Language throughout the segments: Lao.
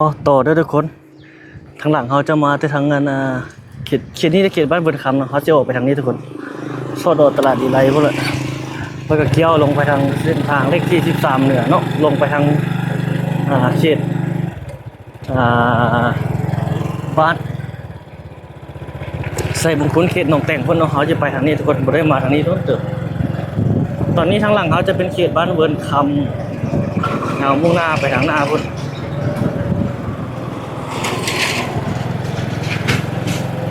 ຕໍ່ເດີທຸກຄົນ. ທາງຫຼັງເຮົາຈະມາແຕ່ທາງອັນ ອ່າ ເຂດ ເຂດນີ້ເດ້ ເຂດບ້ານເວີນຄຳເນາະ. ເຮົາຊິອອກໄປທາງນີ້ທຸກຄົນ ຊອດອອກຕະຫຼາດອີໄລພຸ້ນແຫຼະ ແລ້ວກໍກ່ຽວລົງໄປທາງເສັ້ນທາງເລກທີສິບສາມເໜືອເນາະ ລົງໄປທາງ ອ່າ ເຂດ ອ່າ ບ້ານ ໄຊມຸງຄຸນ ເຂດໜອງແຕງພຸ້ນເນາະ. ເຮົາຈະໄປທາງນີ້ທຸກຄົນ ບໍ່ໄດ້ມາທາງນີ້ດົນເຕີບ. ຕອນນີ້ທາງຫຼັງເຮົາຈະເປັນເຂດບ້ານເວີນຄຳ ເຮົາມຸ່ງໜ້າໄປທາງໜ້າພຸ້ນ.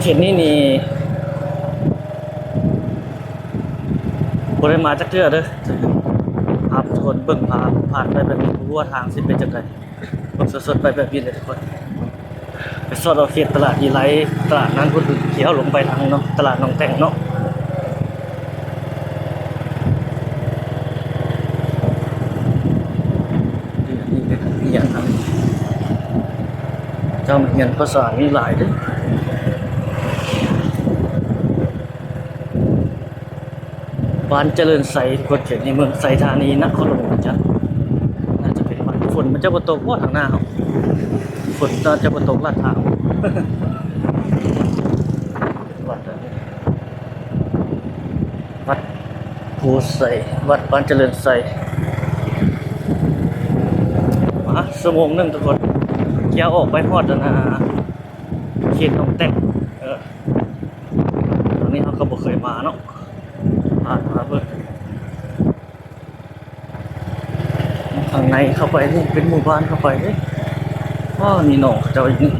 ເຂດນີ້ນີ້ບໍ່ໄດ້ມາຈັກເທື່ອເດີ. ພາທຸກຄົນເບິ່ງ ພາຜ່ານໄປແບບນີ້ ບໍ່ຮູ້ວ່າທາງຊິເປັນຈັ່ງໃດ. ເບິ່ງສົດໆໄປແບບນີ້ເລີຍທຸກຄົນ. ໄປຊອດເອົາເຂດຕະຫຼາດອີໄລ ຕະຫຼາດນັ້ນພຸ້ນ ທີ່ເຮົາລົງໄປທາງເນາະ ຕະຫຼາດໜອງແຕງເນາະ. ນີ້ເປັນອີ່ຫຍັງຫັ້ນ ເຈົ້າ ຮຽນພາສານີ້ຫຼາຍເດ້. ບ້ານຈະເລີນໄຊ ທຸກຄົນ ເຂດນີ້ເມືອງໄຊທານີ ນະຄອນຫຼວງວຽງຈັນ. ໜ້າຈະເປັນວັດ ຝົນມັນຈະບໍ່ຕົກບໍ່ທາງໜ້າເຮົາ ຝົນໜ້າຈະບໍ່ຕົກລາດທາງ. ວັດ ວັດພູໄຊ ວັດບ້ານຈະເລີນໄຊ. ມາຊົ່ວໂມງໜຶ່ງທຸກຄົນ ກ່ຽວອອກໄປຮອດອັນນາ ເຂດໜອງແຕງ ເອີ ອັນນີ້ເຮົາກໍບໍ່ເຄີຍມາເນາະ ຜ່ານມາເບິ່ງທາງໃນເຂົ້າໄປ. ນີ້ເປັນໝູ່ບ້ານເຂົ້າໄປເດ້. ອ້າ ມີໜອງເຂົາເຈົ້າອີກນີ້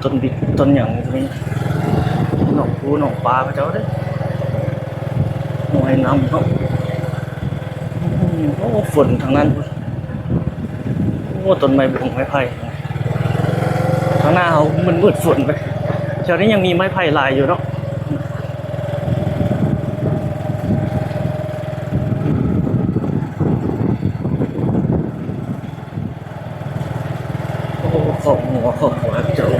ຕົ້ນບິກຕົ້ນຫຍັງຢູ່ນີ້ ໜອງປູໜອງປາເຂົາເຈົ້າເດ້ ຫ້ວຍນ້ຳເນາະ. ໂອ້ ຝົນທາງນັ້ນພຸ້ນ ໂອ້ ຕົ້ນໄມ້ບົງໄມ້ໄຜ່. ທາງໜ້າເຮົາມືດໆ ຝົນໄປ. ແຖວນີ້ຍັງມີໄມ້ໄຜ່ຫຼາຍຢູ່ເນາະ. ໂອ້ ຄອບຄົວ ຄອບຄົວເຈົ້າ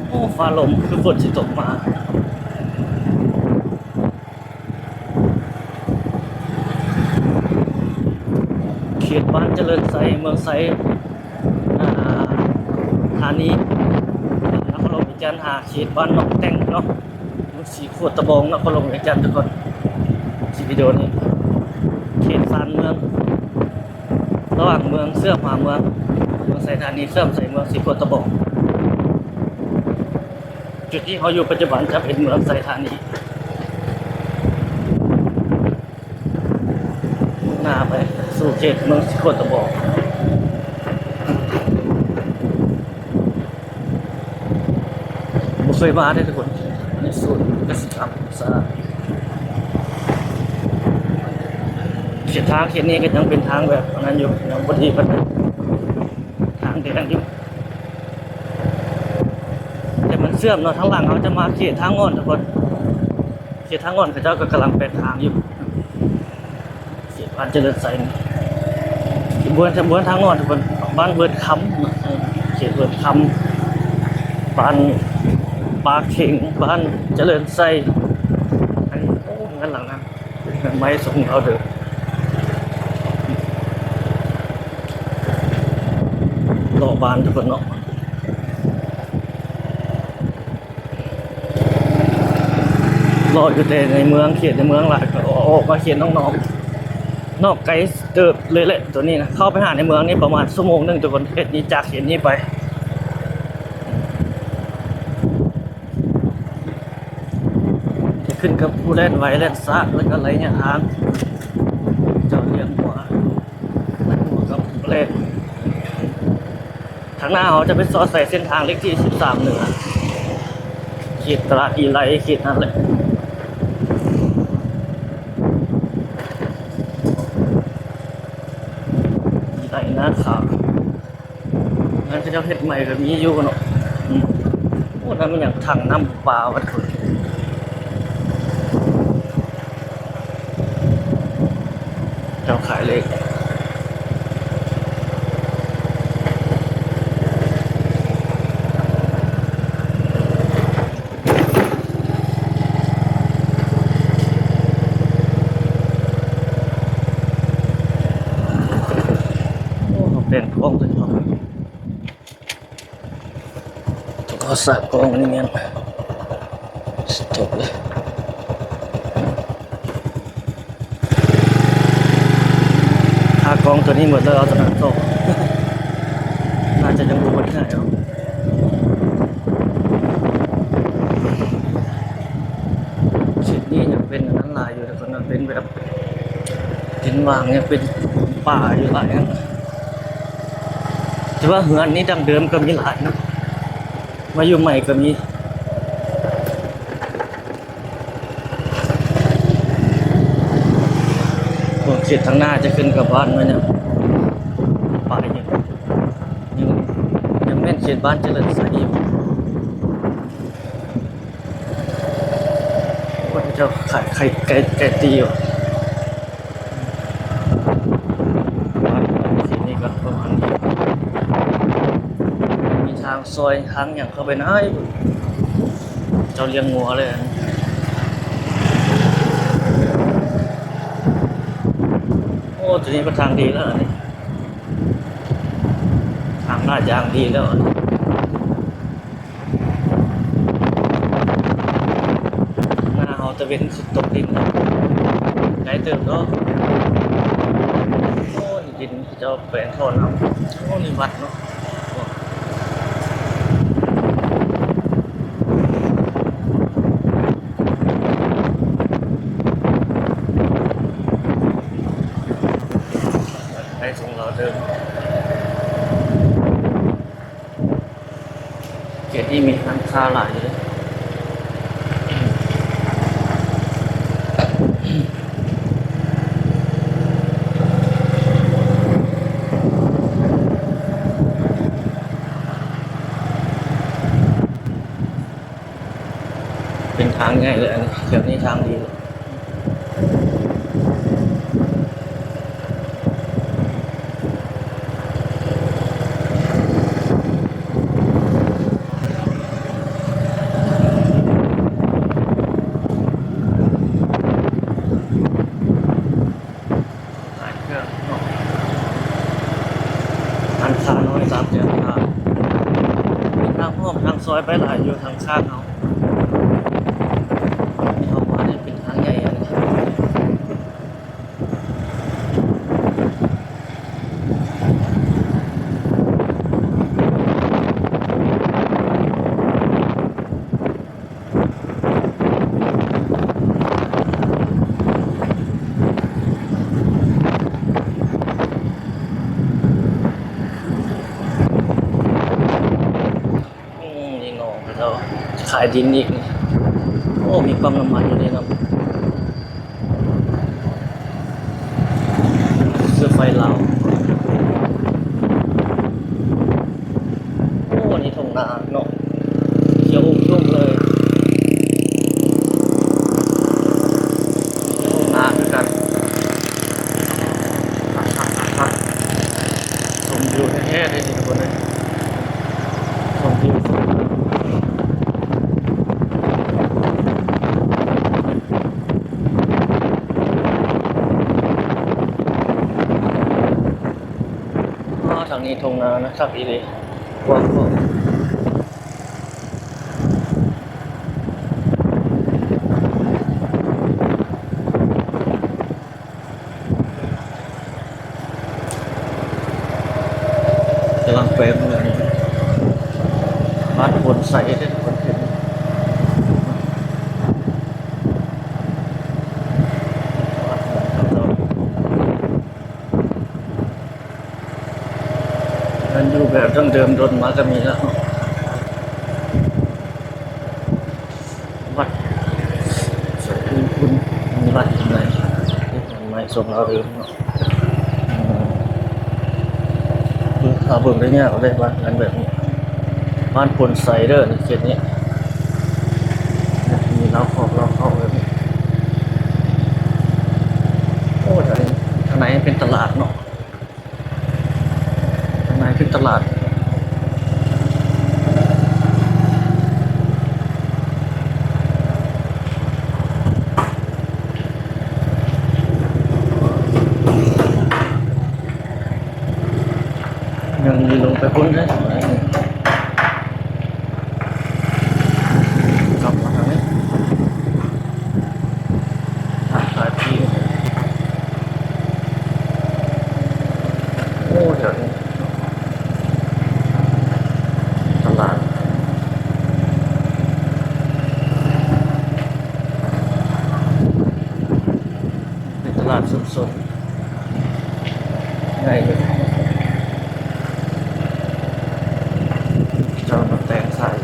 ໂອ້ ຟ້າລົມ ຄືຝົນຊິຕົກມາ. ເຂດບ້ານຈະເລີນໄຊ ເມືອງໄຊ ອ່າ ທານີ ນະຄອນຫຼວງວຽງຈັນ ຫາເຂດບ້ານໜອງແຕງເນາະ ເມືອງສີໂຄດຕະບອງ ນະຄອນຫຼວງວຽງຈັນ ທຸກຄົນ. ຄລິບວິດີໂອນີ້ ເຂດຊານເມືອງ ລະຫວ່າງເມືອງເຊື່ອມຫາເມືອງ ເມືອງໄຊທານີ ເຊື່ອມໃສ່ເມືອງສີໂຄດຕະບອງ. ຈຸດທີ່ເຮົາຢູ່ປັດຈຸບັນຈະເປັນເມືອງໄຊທານີ ໜ້າໄປສູ່ເຂດເມືອງສີໂຄດຕະບອງ. ບໍ່ເຄີຍມາເດ້ທຸກຄົນ ໃນສູນກະສິກຳສະອາດ. ເສັ້ນທາງເຂດນີ້ກໍຍັງເປັນທາງແບບອັນນັ້ນຢູ່ ຍັງບໍ່ດີປານໃດ ທາງແດງຢູ່. ແຕ່ມັນເຊື່ອມເນາະ ທາງຫຼັງເຮົາຈະມາເຂດທ່າງ່ອນທຸກຄົນ. ເຂດທ່າງ່ອນເຂົາເຈົ້າກໍກຳລັງແປງທາງຢູ່ ເຂດບ້ານຈະເລີນໄຊ ເຂດບ້ານ ເຂດບ້ານທ່າງ່ອນທຸກຄົນ ບ້ານເວີນຄຳ ເຂດເວີນຄຳ ບ້ານປາເຂັງ ບ້ານຈະເລີນໄຊ. ອັນນີ້ ໂອ້ ເຮືອນຫຼັງນັ້ນ ເຮືອນໄມ້ຊົງເຮົາເດີ ເລາະບ້ານທຸກຄົນເນາະ. ເລາະຢູ່ແຕ່ໃນເມືອງ ເຂດໃນເມືອງຫຼາຍ ກໍອອກມາເຂດນອກໆ ນອກໄກເຕີບເລີຍແຫຼະ. ຕົວນີ້ນະ ເຂົ້າໄປຫາໃນເມືອງນີ້ປະມານຊົ່ວໂມງໜຶ່ງທຸກຄົນ ເຂດນີ້ ຈາກເຂດນີ້ໄປ ຂຶ້ນກັບຜູ້ແລ່ນໄວແລ່ນຊ້າ ແລ້ວກໍໄລຍະທາງ ເຈົ້າລ້ຽງງົວ ລ້ຽງງົວກັບຜູ້ແລ່ນ. ທາງໜ້າເຮົາຈະໄປຊອດໃສ່ເສັ້ນທາງເລກທີສິບສາມເໜືອ ເຂດຕະຫຼາດອີໄລ ເຂດນັ້ນແຫຼະ ອີໄລນາຂາວ. ງານເຂົາເຈົ້າເຮັດໃໝ່ກໍມີຢູ່ເນາະ. ອືມ ໂອ້ ນັ້ນມັນຫຍັງ ຖັງນ້ຳປາວັດພຸ້ນ ເຈົ້າຂາຍເລກ. ໂ ແຕ່ງຂອງເພິ່ນເນາະ. ໂທລະສັບກອງນີ້ແມ່ນ ສະຕັອບເລີຍ. ຖ້າກອງໂຕນີ້ໝົດແລ້ວ ເອົາໂຕນັ້ນຕໍ່ ໜ້າຈະຍັງບໍ່ໝົດແທ້ດອກ. ເຂດນີ້ຍັງເປັນອັນນັ້ນຫຼາຍຢູ່ ແຕ່ເພິ່ນເປັນແບບດິນຫວ່າງ ຍັງເປັນປ່າຢູ່ຫຼາຍນະ. ແຕ່ວ່າເຮືອນນີ້ດັ້ງເດີມກໍມີຫຼາຍເນາະ ມາຢູ່ໃໝ່ກໍມີ. ເຂດທາງໜ້າຈະຂຶ້ນກັບບ້ານມາຫຍັງ ປາຍຢູ່ ຍັງ ຍັງແມ່ນເຂດບ້ານຈະເລີນໄຊຢູ່. ໂອ້ ເຂົາເຈົ້າຂາຍໄຂ່ໄກ່ ໄກ່ຕີຢູ່. ບ້ານເຂດນີ້ກໍປະມານນີ້ ມີທາງຊອຍທາງຫຍັງເຂົ້າໄປໃນພຸ້ນ ເຈົ້າລ້ຽງງົວເລີຍ. ໂອ້ ໂຕນີ້ກໍທາງດີແລ້ວນີ້ ທາງລາດຢາງດີແລ້ວ. ໜ້າເຮົາຕາເວັນຊິຕົກດິນ ໄກເຕີບເນາະ. ໂອ້ຍ ດິນເຂົາເຈົ້າແປງທໍ່ນ້ຳ. ໂອ້ ນີ້ວັດເນາະ ໄປສົ່ງລາວເດີ. ເຂດນີ້ມີຮ້ານຄ້າຫຼາຍຢູ່ເດ້. ເປັນທາງໃຫຍ່ເລີຍ ອັນນີ້ ແຖວນີ້ທາງດີ. ຮ້ານຄ້ານ້ອຍຕາມແຄມທາງ ມີທາງອ້ອມທາງຊອຍໄປຫຼາຍຢູ່ທາງຂ້າງເຮົາ. ເຮົາມານີ້ເປັນທາງໃຫຍ່ອັນນີ້. ອືມ ນີ້ເນາະ ເຂົາເຈົ້າຂາຍດິນອີກ. ໂອ້ ມີປ້ຳນ້ຳມັນຢູ່ນີ້ນຳ. ເສື້ອໄຟລາວ. ໂອ້ ອັນນີ້ທົ່ງນາເນາະ ຂຽວອຸທຸມເລີຍ. ທົ່ງນາຄືກັນ. ຊົມວິວແທ້ໆເດ້ນີ້ທຸກຄົນເອີຍ. ຊົມວິວ ຊົມວິວ. ອໍ ທາງນີ້ທົ່ງນານະ ຄັກອີ່ຫຼີ ກວ້າງຂວາງ. ກຳລັງແປງເມືອງ ບ້ານໂພນໄຊເດ້ ຄົນເປັນ ເຮືອນຢູ່ແບບດັ້ງເດີມດົນມາກໍມີແລ້ວ. ວັດ ມີວັດຢູ່ໃນ ເຮັດຫຍັງໃໝ່ ຊົມລາວເດີມເນາະ. ອືມ ຖ້າເບິ່ງໄດ້ຍາກເດ້ ບ້ານເຮືອນແບບນີ້ ບ້ານໂພນໄຊເດີ ນີ້ ເຂດນີ້ ມີລາວຄອກລາວເຂົ້າແບບນີ້. ໂອ້ ທາງໃນ ທາງໃນເປັນຕະຫຼາດເນາະ. ທາງໃນເປັນຕະຫຼາດ. ໂ ຍັງມີລົງໄປພຸ້ນເດ້. ກັບມາທາງນີ້ ທາງສາຍຈີນ. ໂອ້ ແຖວນີ້ຕະຫຼາດ ເປັນຕະຫຼາດຊຸມຊົນໃຫຍ່ເລີຍ. ເຈົ້າມາແຕ່ງສາຍ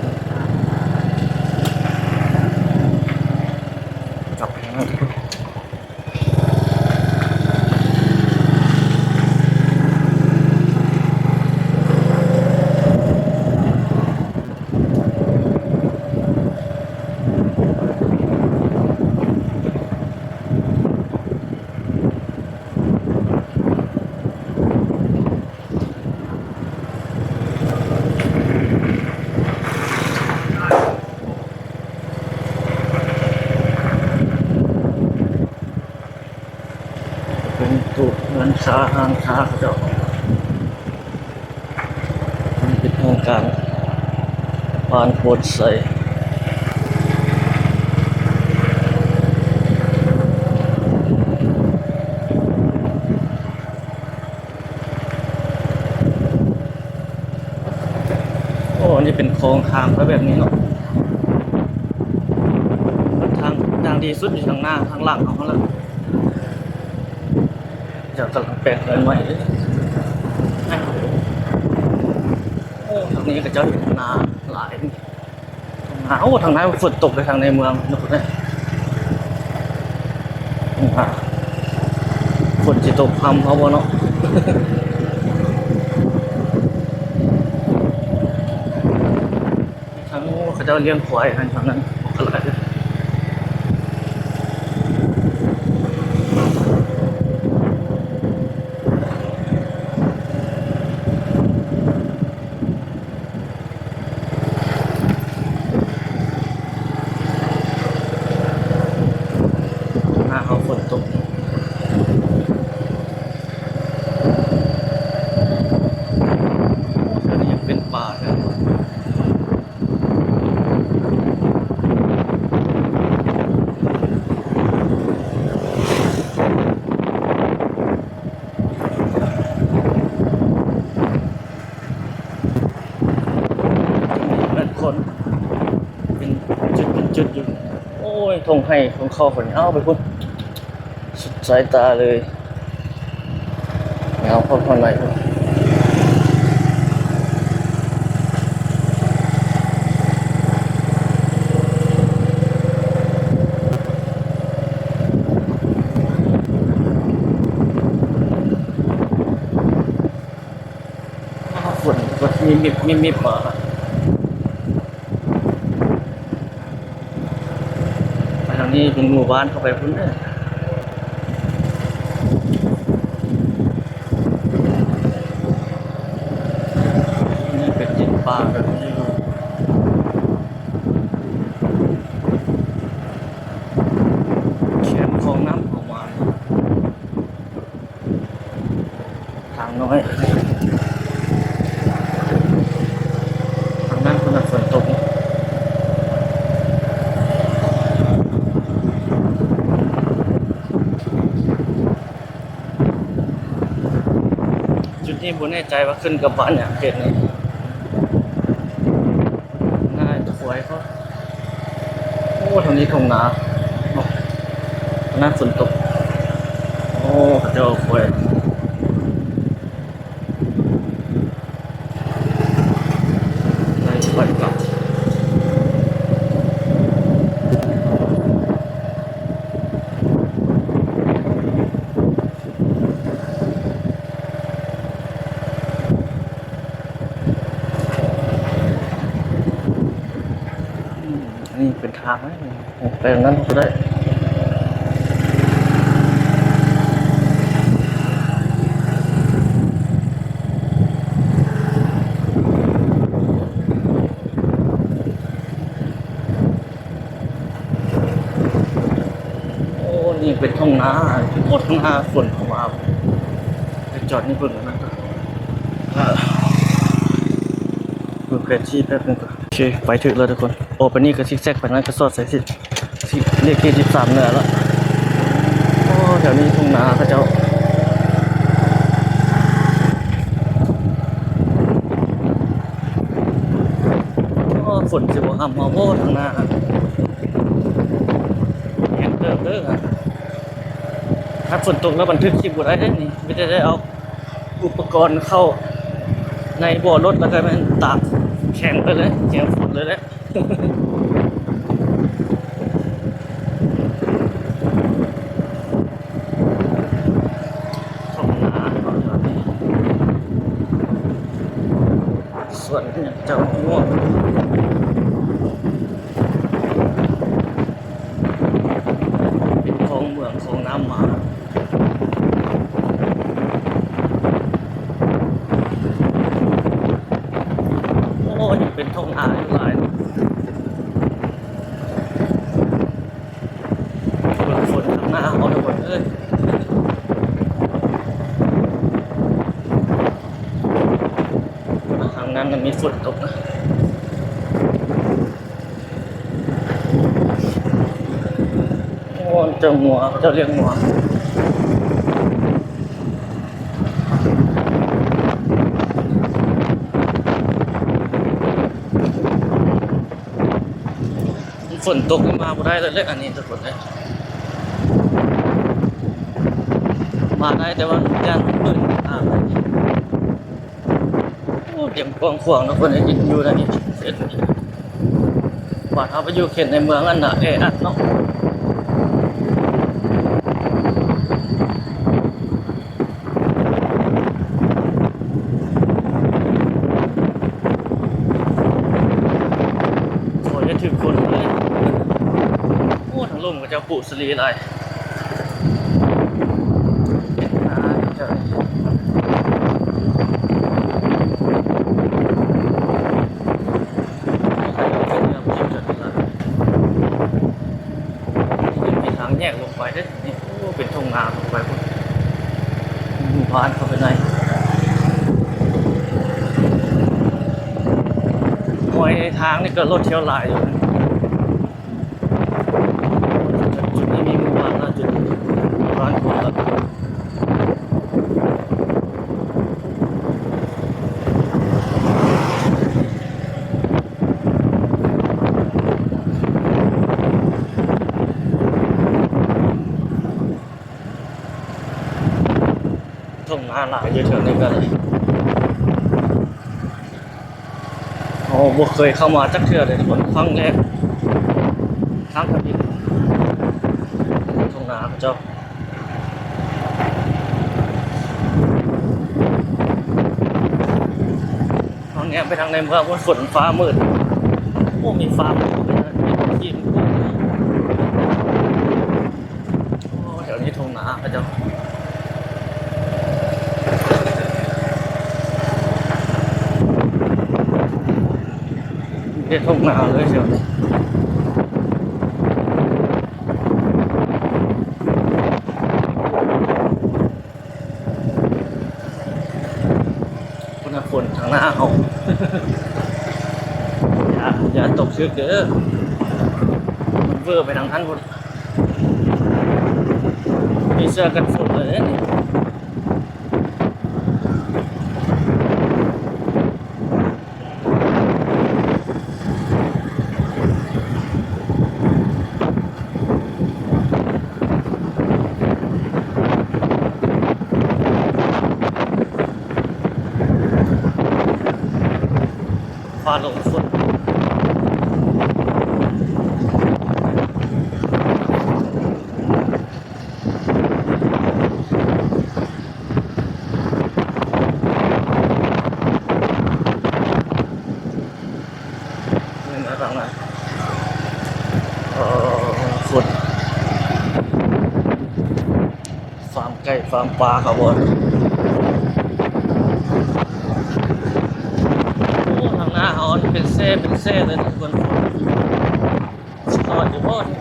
ກັບ ເປັນຕູ້ເຮືອນຊາຮ້ານຄ້າເຂົາເຈົ້າ. ອັນນີ້ເປັນຫ້ອງການບ້ານໂພນໄຊ. ໂອ້ ອັນນີ້ເປັນຄອງທາງໄປແບບນີ້ເນາະ. ທາງ ທາງດີສຸດຢູ່ທາງໜ້າ ທາງຫຼັງເຮົາຫັ້ນແຫຼະ. ເຈົ້າກຳລັງແປງເຮືອນໃໝ່ເດ້. ໂອ້ ທາງນີ້ເຂົາເຈົ້າເຮັດນາຫຼາຍ. ໂອ້ ທາງໃນຝົນຕົກເດ້ ທາງໃນເມືອງເນາະ. ຝົນຊິຕົກຄ່ຳເຮົາບໍ່ເນາະ? ທາງ ໂອ້ ເຂົາເຈົ້າລ້ຽງຄວາຍຫັ້ນ ທາງນັ້ນກໍຫຼາຍເດ້. ໜ້າເຮົາຝົນຕົກ ແຖວນີ້ຍັງເປັນປ່າຢູ່. ເປັນຄົນ ເປັນຈຸດເປັນຈຸດຢູ່. ໂອ້ຍ ທົ່ງໄຮ່ທົ່ງຄອກເພິ່ນຍາວໄປພຸ້ນ ສຸດສາຍຕາເລີຍ. ຍາວຮອດ ຮອດໃນພຸ້ນ. ຝົນ ມີມິບ ມີມິບ ບໍ່. ໄປທາງນີ້ເປັນໝູ່ບ້ານເຂົ້າໄປພຸ້ນເດີ. ນີ້ເປັນດິນປ່າແບບນີ້ ແຄມຂອງນ້ຳເຂົ້າມາ. ທາງນ້ອຍ ທາງນັ້ນເພິ່ນວ່າຝົນຕົກ. ຈຸດນີ້ບໍ່ແນ່ໃຈວ່າຂຶ້ນກັບບ້ານຫຍັງ ເຂດນີ້. ນາຄວາຍເຂົາ. ໂອ້ ທາງນີ້ທົ່ງນາເນາະ. ທາງນັ້ນຝົນຕົກ. ໂອ້ ເຂົາເຈົ້າເອົາຄວາຍໄລ່ໄປກັບ. ອືມ ອັນນີ້ເປັນທາງ ໄປທາງນັ້ນກໍໄດ້. ໂອ້ ນີ້ເປັນທົ່ງນາ. ໂອ້ ທົ່ງນາຝົນເຂົ້າມາ. ໄປຈອດນີ້ເບິ່ງນະ. ເອີ ເປີດຊີແປັບໜຶ່ງກ່ອນ. ໂອເຄ ໄປຖືກແລ້ວທຸກຄົນ. ໂອ້ ໄປນີ້ກໍຊິກແຊັກ ໄປນັ້ນກໍຊອດໃສ່ ຊິ ຊິເລກທີສິບສາມເໜືອລະ. ໂອ້ ແຖວນີ້ທົ່ງນາເຂົາເຈົ້າ. ໂອ້ ຝົນຊິບໍ່ຫ້ຳເຮົາບໍ່ ທາງໜ້າແຮງເຕີບເດີ້. ຄັນຝົນຕົກແລ້ວບັນທຶກຄລິບບໍ່ໄດ້ເດ້ນີ້ ມີແຕ່ໄດ້ເອົາອຸປະກອນເຂົ້າໃນເບາະລົດ ແລ້ວກໍແມ່ນຕາກແຂງໄປເລີຍ ແຂງຝົນເລີຍແຫຼະ. ສວນຫຍັງເຈົ້າ ເປັນຂອງເມືອງຂອງນ້ຳມາ. ໂອ້ ຍັງເປັນທົ່ງນາຢູ່ຫຼາຍ. ເບິ່ງຝົນທາງໜ້າເຮົາທຸກຄົນເອີຍ. ທາງນັ້ນມັນມີຝົນຕົກນະ. ໂອ້ ເຈົ້າງົວ ເຈົ້າລ້ຽງງົວ. ຝົນຕົກນີ້ມາບໍ່ໄດ້ເລີຍ ອັນນີ້ທຸກຄົນເອີຍ. ມາໄດ້ແຕ່ວ່າຢ້ານມັນເປີດທາງ. ໂອ້ ເປັນກວ້າງຂວາງເນາະ ເພິ່ນເຮັດຢູ່ໃນເຂດນີ້. ບາດເຮົາໄປຢູ່ເຂດໃນເມືອງນັ້ນນະ ແອອັດເນາະ. ໂອ້ຍ ຖືກຄົນເລີຍ. ໂອ້ ທາງລົມເຂົາເຈົ້າປູກສາລີຫຼາຍ. ມີທາງແຍກລົງໄປເດ້ນີ້. ໂອ້ ເປັນທົ່ງນາລົງໄປພຸ້ນ ໝູ່ບ້ານເຂົ້າໄປໃນ. ຫ້ວຍທາງນີ້ກໍລົດທ່ຽວຫຼາຍຢູ່. ຈຸດນີ້ມີໝູ່ບ້ານນະ ຈຸດບ້ານຄົນລະ. ທົ່ງນາຫຼາຍຢູ່ແຖວນີ້ກໍເລີຍ. ໂອ້ ບໍ່ເຄີຍເຂົ້າມາຈັກເທື່ອເລີຍທຸກຄົນ ຄັ້ງແລກ ຄັ້ງທຳອິດ. ທົ່ງນາເຂົາເຈົ້າ ເຮົາແນມໄປທາງໃນເມືອງພຸ້ນ ຝົນຟ້າມືດ. ໂອ້ ມີຟາມ ມີຄົນຂີ່ລົດ. ໂອ້ ແຖວນີ້ທົ່ງນາເຂົາເຈົ້າ ເຮັດທົ່ງນາເລີຍແຖວນີ້. ພຸ້ນນະ ຝົນທາງໜ້າເຮົາ. ຢ່າ ຢ່າຕົກຊຶກເດີ ມັນເວີໄປທາງຫັ້ນພຸ້ນ. ມີເສື້ອກັນຝົນເລີຍເດ້ນີ້. ຟ້າລົງຝົນ ເອີ ຝົນ ຟາມໄກ່ຟາມປາເຂົາບໍ່. ໂອ້ ທາງໜ້າເຮົາເປັນແຊ່ເປັນແຊ່ເລີຍທຸກຄົນ. ຊິຮອດຢູ່ບໍ່ນີ້?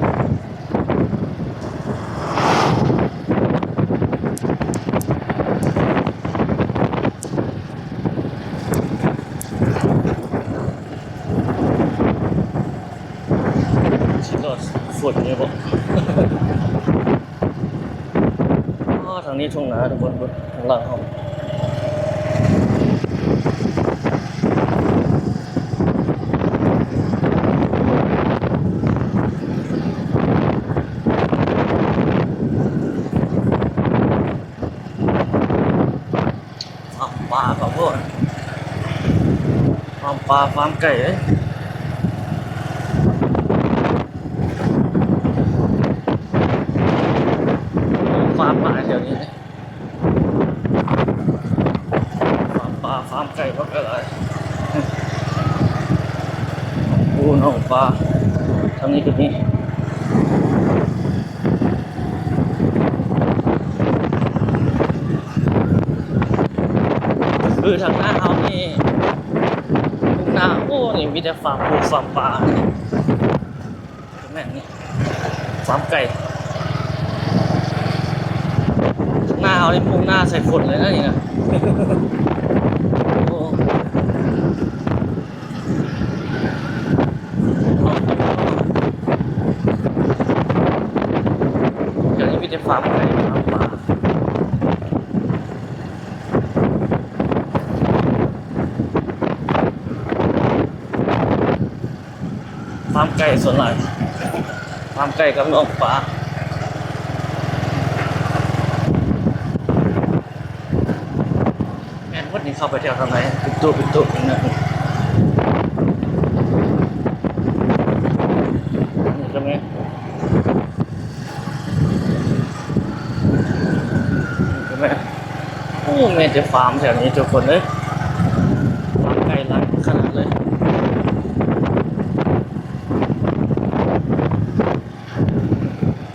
ໂ ທາງນີ້ທົ່ງນາທຸກຄົນ ທາງຫຼັງເຮົາ ຟາມປາ ຂອບຄຸນ ຟາມປາ ຟາມໄກ່ເດ້ ຟາມຫຼາຍແຖວນີ້ເດ້ ຟາມປາ ຟາມໄກ່ ພວກກະຫຼາຍ ໂອ້ ນ້ອງປາ ທາງນີ້ກໍມີ. ຄືທາງໜ້າເຮົານີ້ ຫຸ້ງນາ ໂອ້ ນີ້ມີແຕ່ຟາມປູ ຟາມປາ ແມ່ນນີ້ ຟາມໄກ່ ທາງໜ້າເຮົານີ້ຫຸ້ງນາໃສ່ຝົນເລີຍນະນີ້ນະ ໂອ້. ແຖວນີ້ມີແຕ່ຟາມໄກ່ ຟາມປາ ຟາມໄກ່ສ່ວນຫຼາຍ ຟາມໄກ່ກັບນ້ອງປາ. ແມ່ນໝົດນີ້ ເຂົ້າໄປແຖວທາງໃນ ເປັນຕູ້ເປັນຕູ້ນັ້ນ ນີ້ກໍແມ່ນ ນີ້ກໍແມ່ນ ໂອ້ ແມ່ນແຕ່ຟາມແຖວນີ້ທຸກຄົນເອີຍ ຟາມໄກ່ຫຼາຍຂະໜາດເລີຍ.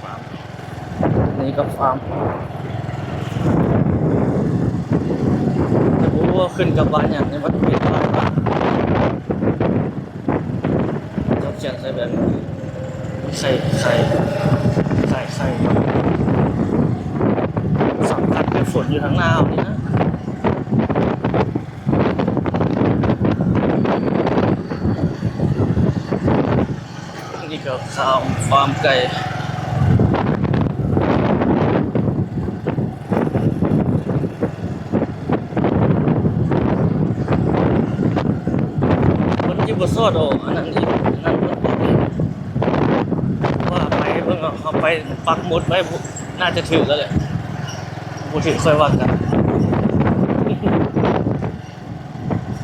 ຟາມ ນີ້ກໍຟາມ ແຕ່ບໍ່ຮູ້ວ່າຂຶ້ນກັບວ່າຫຍັງ ນີ້ມັນເປັນວ່າ ເຈົ້າຂຽນໃສ່ແບບ ໄຂ່ ໄຂ່ ໄຂ່ ໄຂ່ ສຳຄັນຄືຝົນຢູ່ທາງໜ້າເຮົານີ້ນະ. ນີ້ກໍຟາມ ຟາມໄກ່ ມັນຊິບໍ່ຊອດອອກອັນນັ້ນອີກ ອັນນັ້ນມັນ ວ່າໄປເບິ່ງເອົາ ເຮົາໄປປັກໝຸດໄວ້ ໜ້າຈະຖືກແລ້ວແຫຼະ ບໍ່ຖືກຄ່ອຍວ່າກັນ.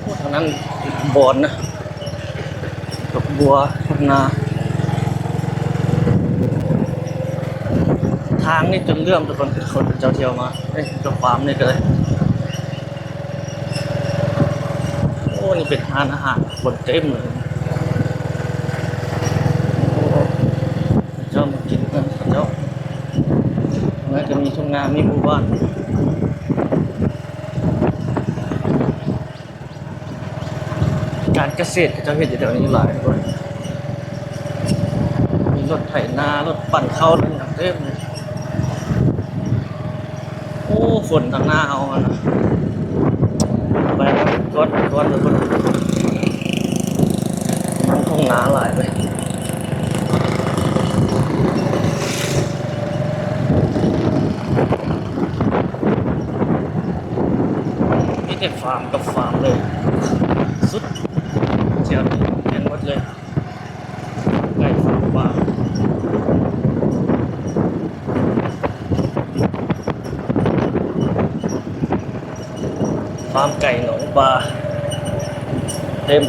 ໂອ້ ທາງນັ້ນບອນນະ ດອກບົວ ນາ ທາງນີ້ຈົນເຫຼື້ອມທຸກຄົນ ຄົນເຈົ້າທ່ຽວມາ ເອີຍ ດອກຟາມນີ້ກໍໄດ້. ໂອ້ ນີ້ເປັນຮ້ານອາຫານ ຄົນເຕັມເລີຍ ໂອ້ ເຂົາເຈົ້າມາກິນເຮືອນເຂົາເຈົ້າ ແລ້ວກໍມີທົ່ງນາ ມີໝູ່ບ້ານ. ການກະເສດເຂົາເຈົ້າເຮັດຢູ່ແຖວນີ້ຫຼາຍ ມີລົດໄຖນາ ລົດປັ່ນເຂົ້າ ລົດຫຍັງເຕັມເລີຍ. ໂອ້ ຝົນທາງໜ້າເຮົາຫັ້ນນະ ໄປກ່ອນ ໄປກ່ອນ ໄປກ່ອນ ມັນທົ່ງນາຫຼາຍເວີຍ. ມີແຕ່ຟາມກັບຟາມເລີຍ ສຸດແຖວນີ້ແມ່ນໝົດເລີຍ ໄກ່ ຟາມປາ ຟາມໄກ່ ໜອງປາ ເຕັມ.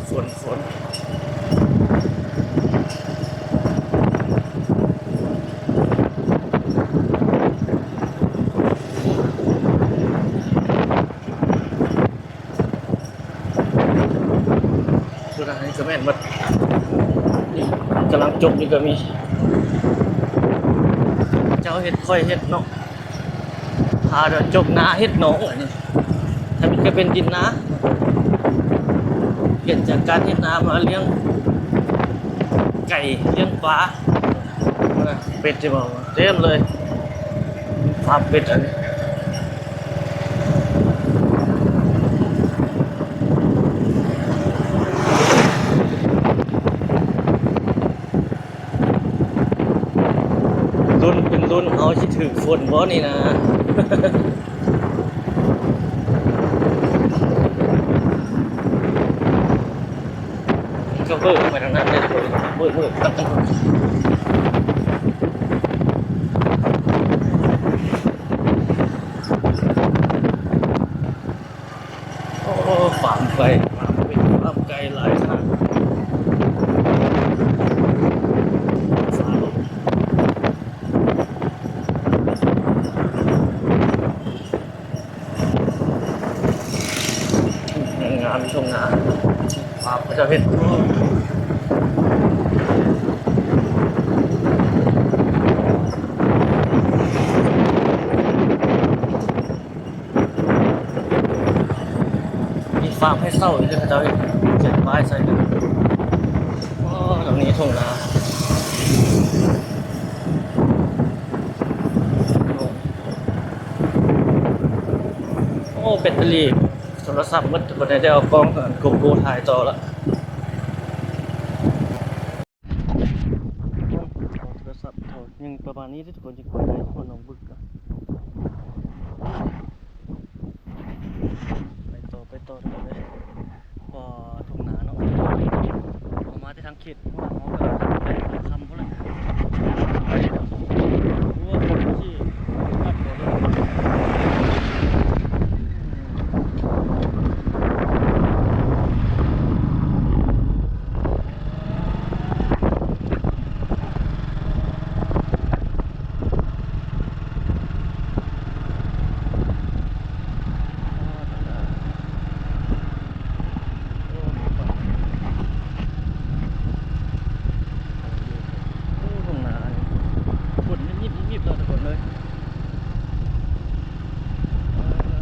ຝົນ ຝົນ ສ່ວນອັນນີ້ກໍແມ່ນໝົດ ນີ້ກຳລັງຈົກນີ້ກໍມີ ເຈົ້າເຮັດ ຂ້ອຍເຮັດເນາະ. ຖ້າຈະຈົກນາເຮັດໜອງ ອັນນີ້ ທຳອິດກໍເປັນດິນນາ ປ່ຽນຈາກການເຮັດນາມາລ້ຽງໄກ່ ລ້ຽງປາ ເປັດ ເຕັມເລີຍ ຟາມເປັດ ອັນນີ້. ເຮົາຊິຖືກຝົນບໍ່ນີ້ນະ? ກະເບີໄປທາງນັ້ນເດ້ ເບີ ເບີ ເບີ ໂອ້ ຟາມໄກ່ ຟາມເປັນ ຟາມໄກ່ຫຼາຍຂະໜາດ. ງາມ ທົ່ງນາ ຟາມເຂົາເຈົ້າເຮັດ. ມີຟາມໃຫ້ເຊົ່າອີກເດີ ເຂົາເຈົ້າເຮັດຂຽນປ້າຍໃສ່ເດີ. ໂອ້ ແຖວນີ້ທົ່ງນາ. ໂອ້ ແບັດເຕີຣີໂທລະສັບໝົດ ບໍ່ໄດ້ເອົາກ້ອງ ອັນ ໂກໂປຖ່າຍຕໍ່ລະ. ໂທລະສັບເຮົາຍັງປະມານນີ້ເດີທຸກຄົນ ຈຶ່ງກວດໄດ້ທົ່ວໜອງບຶກ. ໄປຕໍ່ ໄປຕໍ່ທຸກຄົນເດີ. ພໍທົ່ງນາເນາະ ເຮົາມາແຕ່ທາງເຂດ ເຮົາກະໄປຄຳພຸ້ນແຫຼະ. ໂອ້ ຄົນທີ່ ໂອ້ ທົ່ງນານີ້ ຝົນຍິບໆໆ ເລີຍທຸກຄົນເລີຍ. ເອີ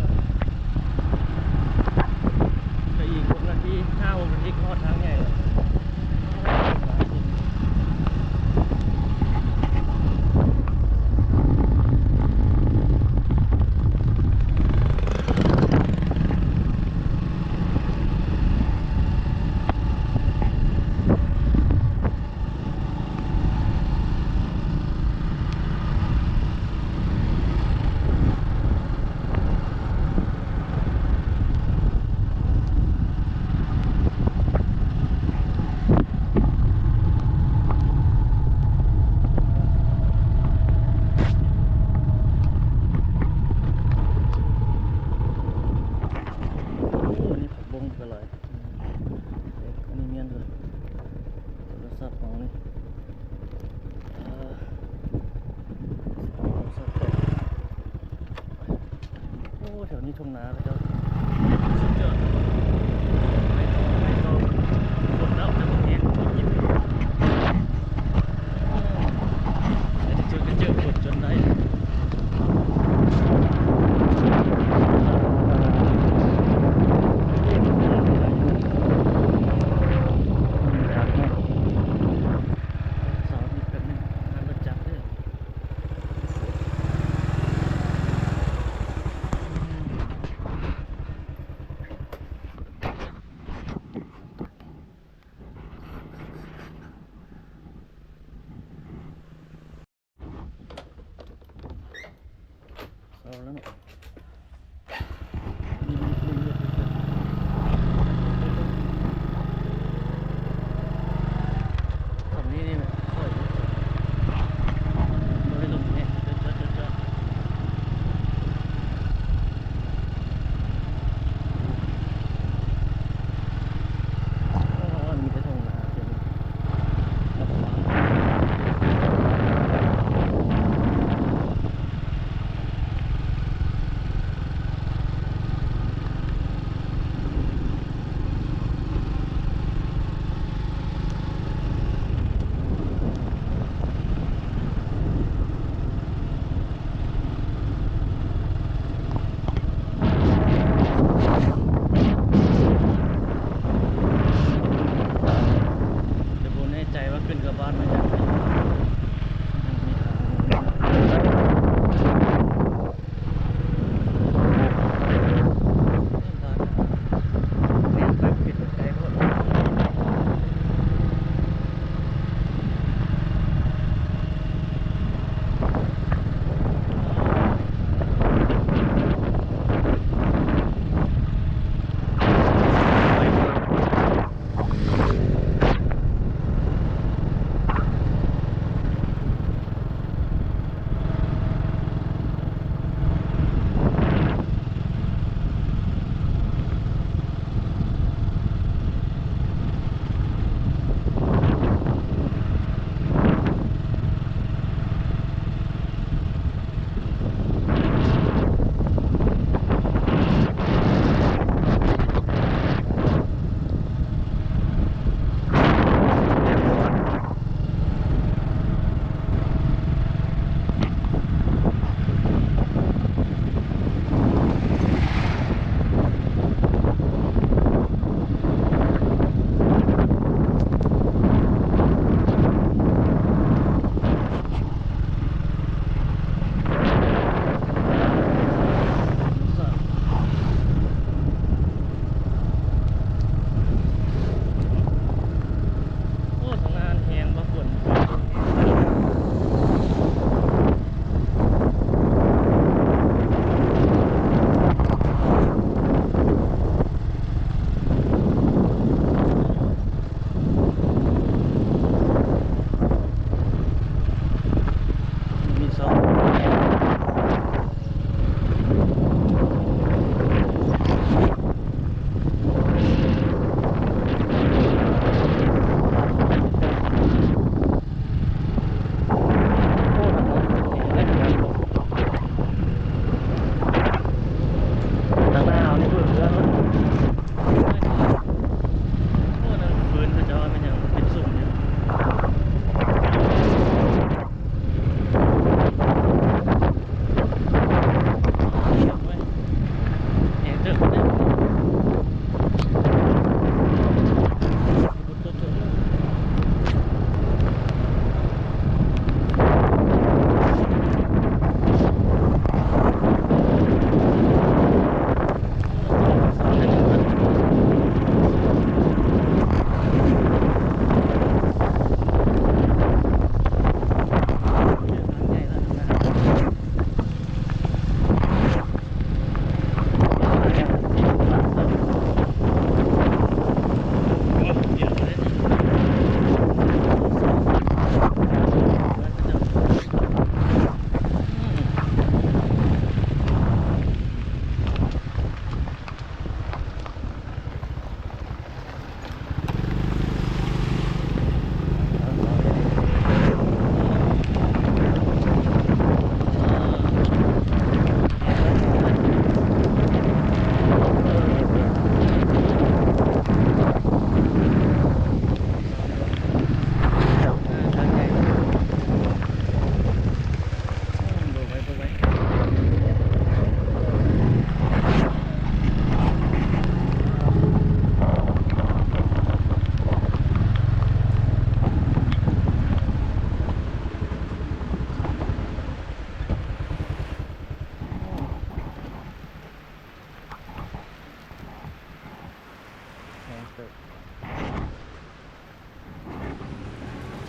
ໄປອີກຫົກນາທີ ຫ້າຫົກນາທີກະຮອດທາງໃຫຍ່ແລ້ວ. ໂອ້ ອັນນີ້ຜັກບົ້ງກະຫຼາຍ. ເອີ ອັນນີ້ແມ່ນເລີຍ ໂທລະສັບເຮົານີ້. ໂອ້ ແຖວນີ້ທົ່ງນາເຂົາເຈົ້າ ສຸດຍອດ. ໄປຕໍ່ ໄປຕໍ່ ຝົນແລ້ວ ແຕ່ບໍ່ແຮງ ຝົນຍິບ. ໃນທີ່ສຸດກະເຈີຝົນຈົນໄດ້. ເສົານີ້ແປັບໜຶ່ງ ຮ້ານລົດຈັກເດີ. ເອົາແລ້ວເນາະ ສ່ຳນີ້ນີ້ແຫຼະ ຄ່ອຍລົງ ບໍ່ໄດ້ລົງແຮງ ຈອດໆໆ. ໂອ້ ມີແຕ່ທົ່ງນາເຕັມ. ແຕ່ບໍ່ແນ່ໃຈວ່າຂຶ້ນກັບບ້ານມາຍັງ. ແມ່ນ ໄປບໍ່ເຫັນ ໄປໂພດ.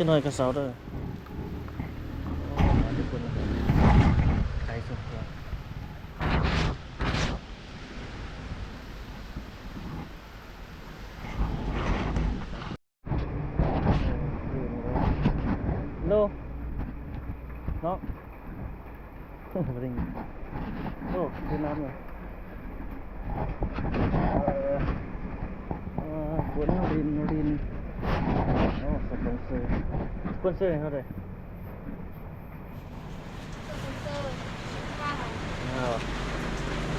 ຈັກໜ້ອຍກໍເຊົາເດີ. ໂອ້ ມາແຕ່ພຸ້ນ ໄກສຸດ. ໂລ ເນາະ ບໍ່ໄດ້ຍິນ. ໂອ້ ຄືນ້ຳເນາະ. ເອີ ເອີ ຄົນລິນ ລິນ. ໂອ້ ສະປອນເຊີ ສະປອນເຊີເທົ່າໃດ? ເອີ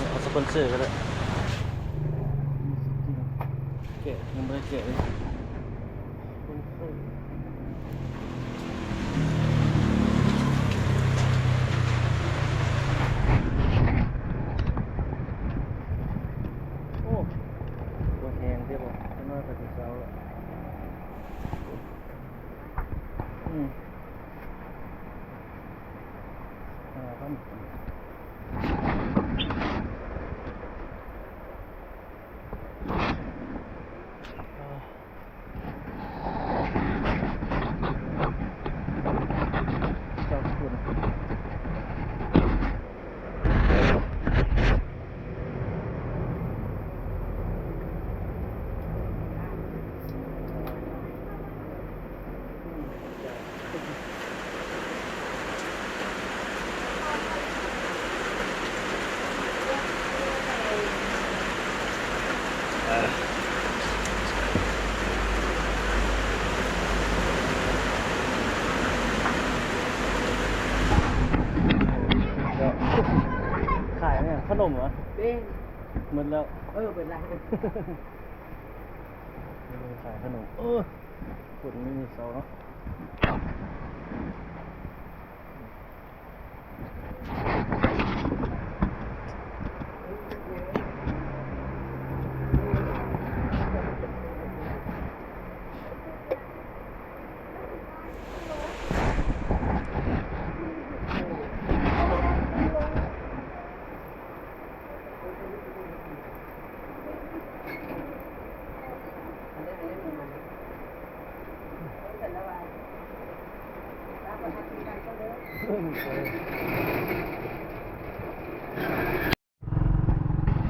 ເອົາສະປອນເຊີກໍໄດ້. ແກະ ຍັງບໍ່ໄດ້ແກະເລີຍ. ໂອ້ ບໍ່ແຮງເດ້ບໍ່ ຈັກໜ້ອຍກໍຊິເຊົາແລ້ວ. ອືມ ຫ້າພັນກີບ. ຂາຍຫຍັງ? ຂະໜົມຫວາ? ເດ້ ໝົດແລ້ວ. ເອີ ເປັນໄລ ຂາຍຂະໜົມ. ເອີ ຄົນມີເຊົາເນາະ.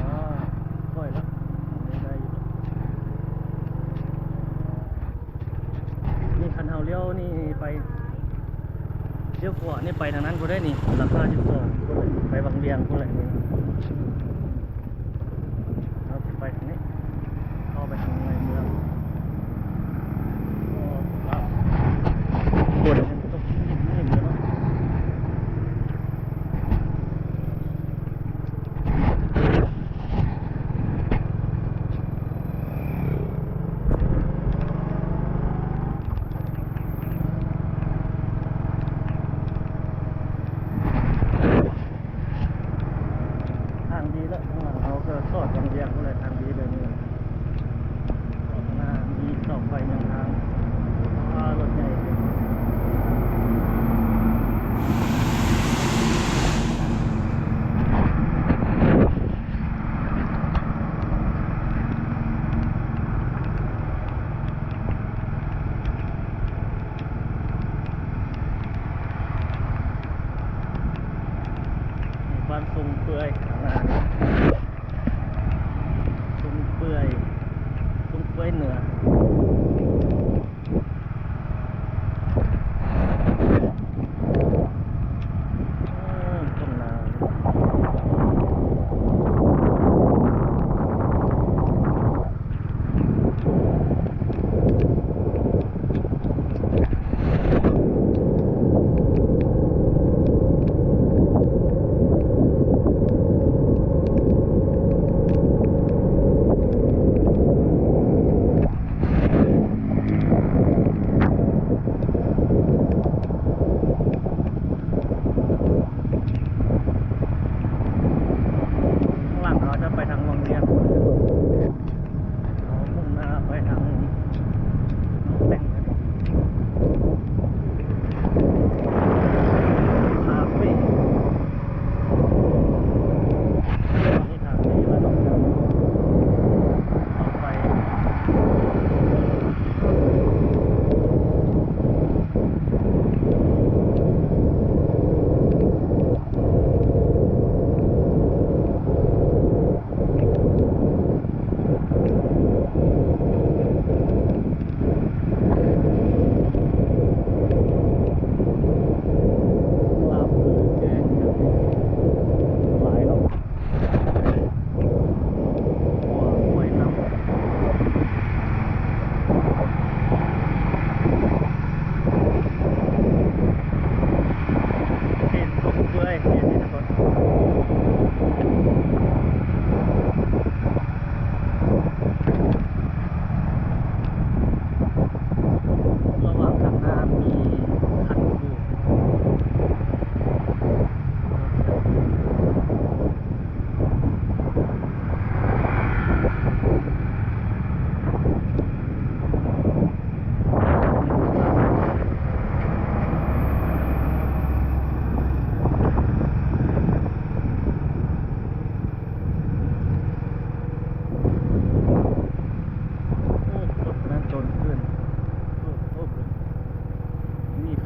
ອາ ຄ່ອຍລະ ໄດ້ຢູ່. ນີ້ຄັນເຮົາລ້ຽວນີ້ໄປ ລ້ຽວຂວານີ້ໄປທາງນັ້ນພຸ້ນເດ້ນີ້ ຫຼັງຄາສິບສອງພຸ້ນເດ້ ໄປວັງວຽງພຸ້ນແຫຼະນີ້. ເຮົາຊິໄປທາງນີ້ ເຂົ້າໄປທາງໃນເມືອງ. ໂອ້ ຝົນຕົກລິນໆເລີຍເນາະ. ທາງດີແລ້ວ ທາງຫຼັງເຮົາກໍສອດວັງວຽງພຸ້ນແຫຼະ ທາງດີແບບນີ້. ຂ້າງໜ້າມີເສົາໄຟນຳທາງ ອ່າ ລົດໃຫຍ່. ບ້ານຊົງເປື່ອຍ ຂ້າງໜ້ານີ້ ຊົງເປື່ອຍ ຊົງເປື່ອຍເໜືອ. ເອີ ທົ່ງນາ. ໂອ້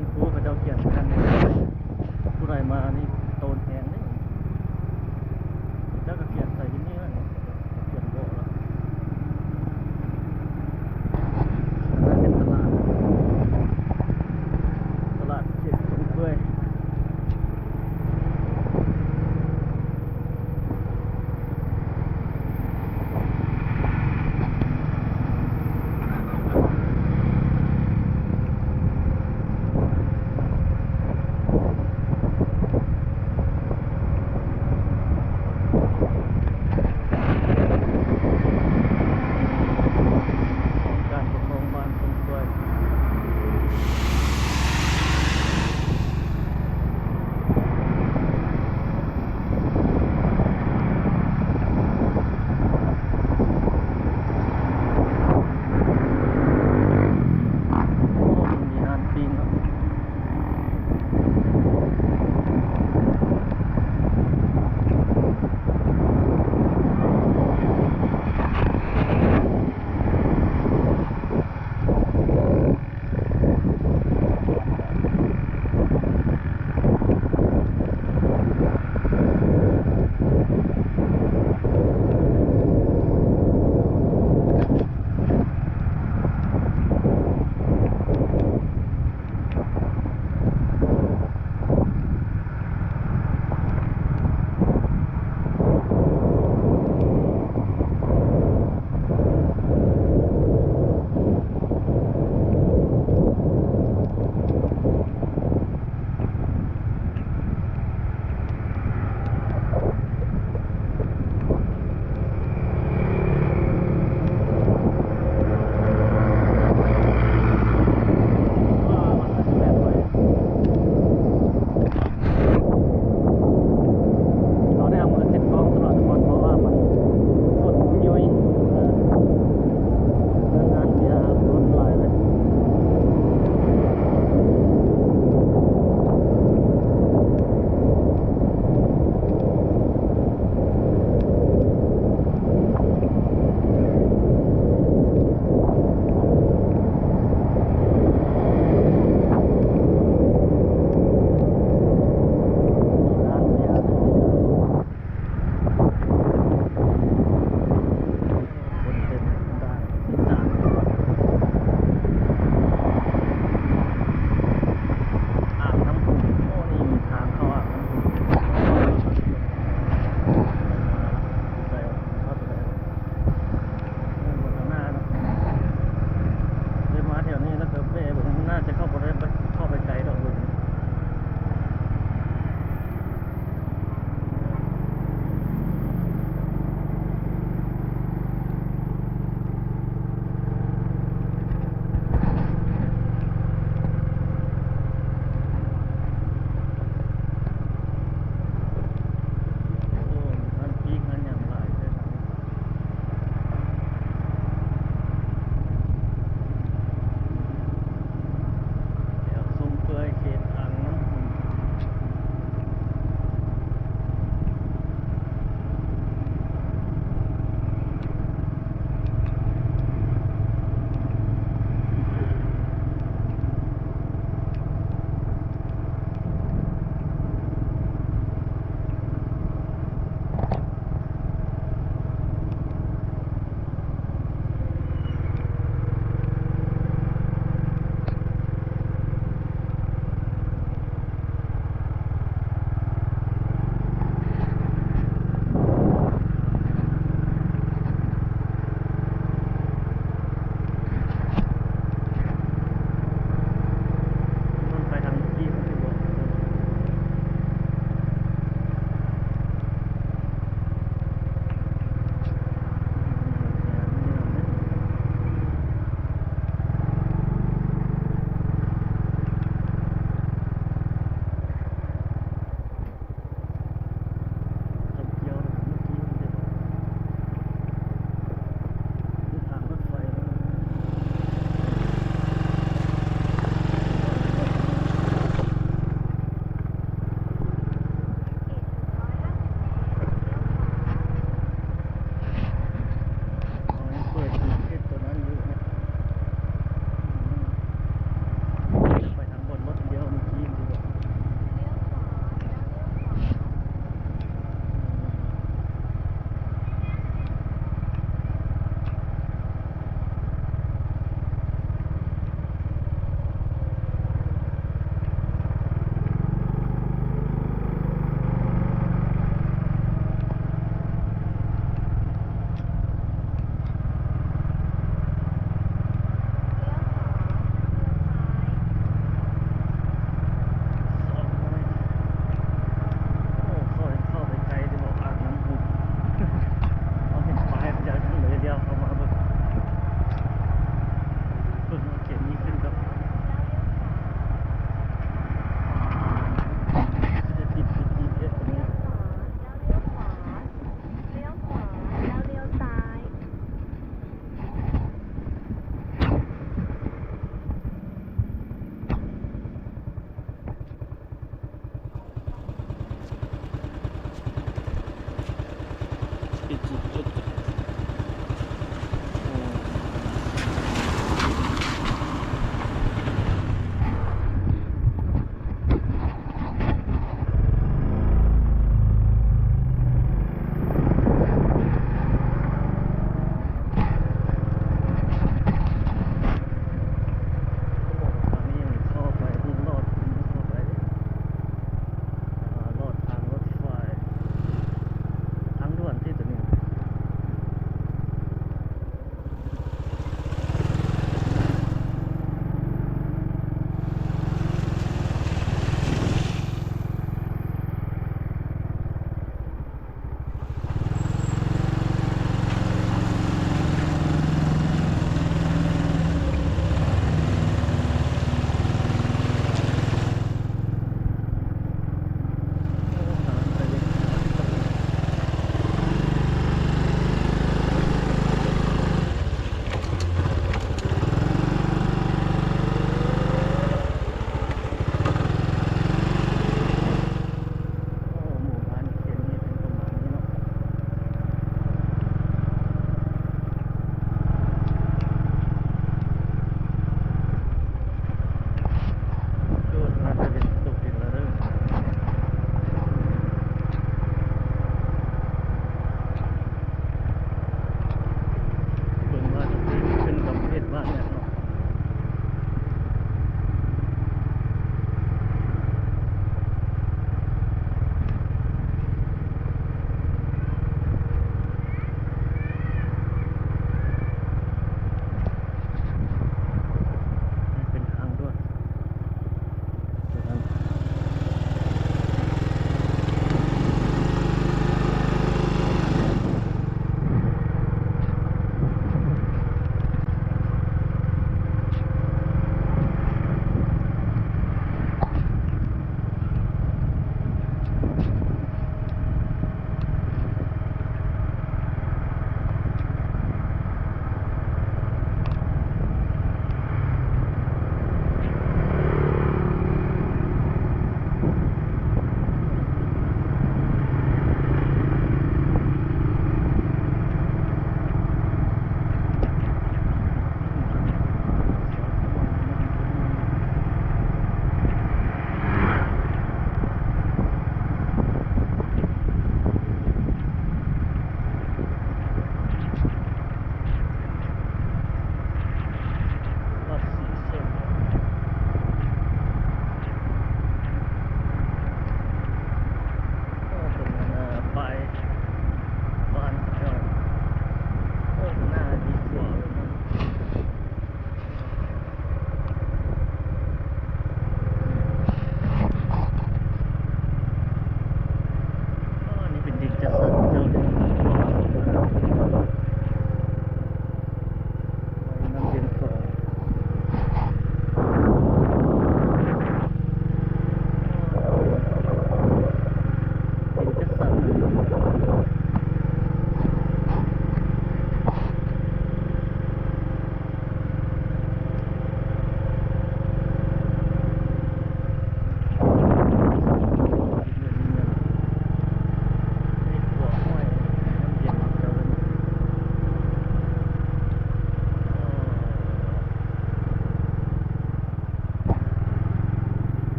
ນີ້ ໂອ້ ເຂົາເຈົ້າຂຽນແຜ່ນ ຜູ້ໃດມານີ້ໂຕນແຮງເດ້. ເຈົ້າກໍຂຽນໃສ່ທີ່ນີ້ແລ້ວນີ້ ຂຽນບໍ່ລະ. ອັນນັ້ນເປັນຕະຫຼາດ ຕະຫຼາດເຂດຊົງເປື່ອຍ.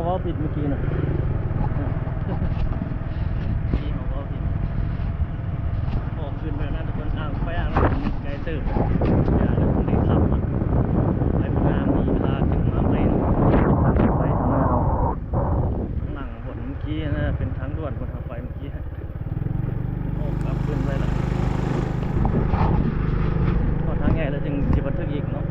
ເວົ້າຜິດເມື່ອກີ້ນະ ເມື່ອກີ້ເຮົາເວົ້າຜິດ ອອກຄືນໄປນັ້ນ ທຸກຄົນ ອ່າງໄປອ່າງນັ້ນໄກເຕີບ ຢ່າເດີ ຄົນທີ່ຂັບ ໄປບໍ່ນານ ມີເວລາຈຶ່ງມາໃໝ່ ໄປທາງໜ້າເຮົາ ທາງຫຼັງບ່ອນເມື່ອກີ້ນະ ເປັນທາງດ່ວນບ່ອນເຮົາໄປເມື່ອກີ້ ອອກກັບຄືນໄປລະ ຮອດທາງໃຫຍ່ແລ້ວຈຶ່ງຊິບັນທຶກອີກເນາະ.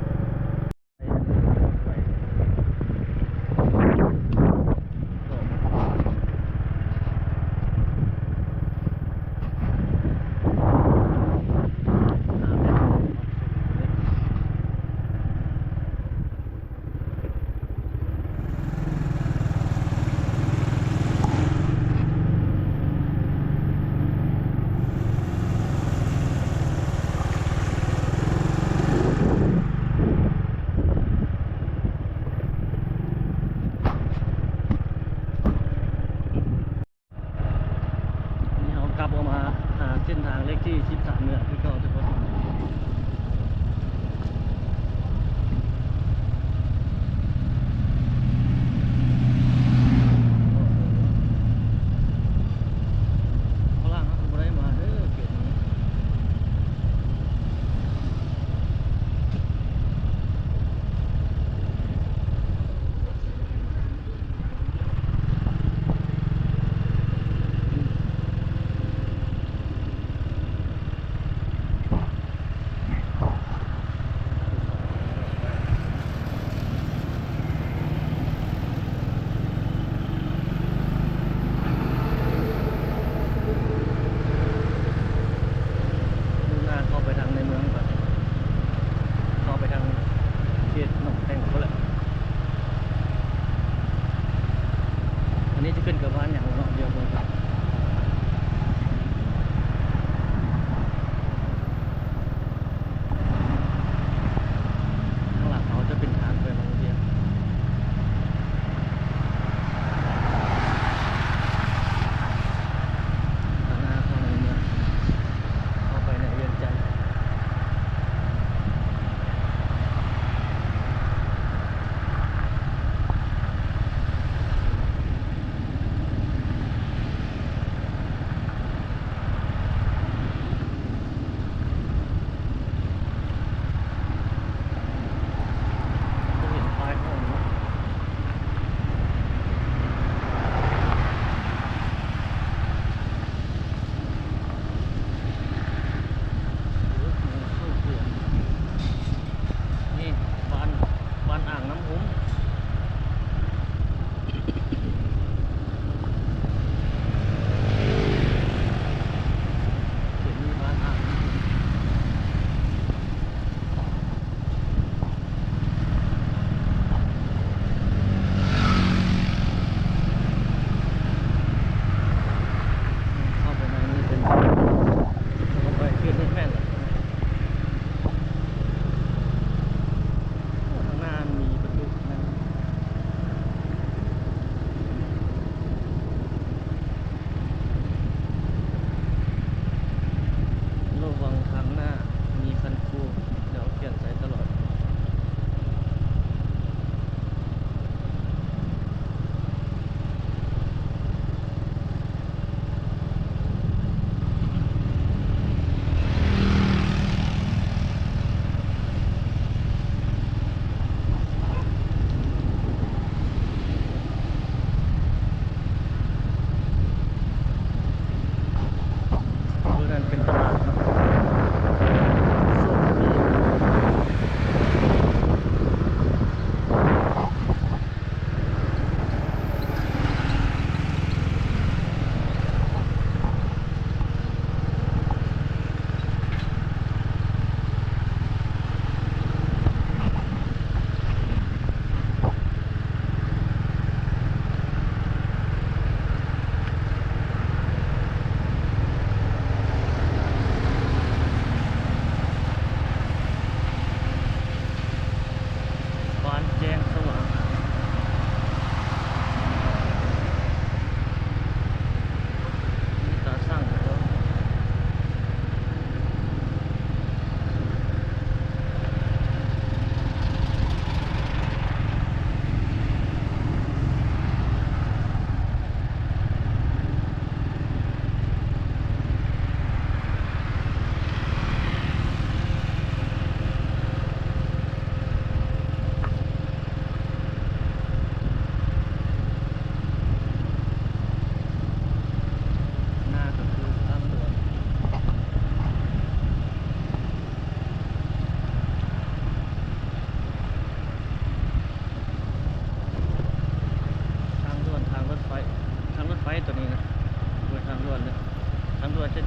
ນີ້ເຮົາກັບອອກມາຫາເສັ້ນທາງເລກທີສິບສາມເມືອງຄືເກົ່າທຸກຄົນ. ຝຣັ່ງເຮົາບໍ່ໄດ້ມາເດີເຂດນີ້. ມຸ່ງໜ້າເຂົ້າໄປທາງໃນເມືອງ ເຂົ້າໄປທາງເຂດໜອງແຂງພຸ້ນແຫຼະ. ອັນນີ້ຈະຂຶ້ນກັບບ້ານຫຍັງເນາະ ດຽວເບິ່ງກ່ອນ. ທາງຫຼັງເຮົາຈະເປັນທາງໄປວັງວຽງ ທາງໜ້າເຂົ້າໃນເມືອງ ເຂົ້າໄປໃນວຽງຈັນ. ເ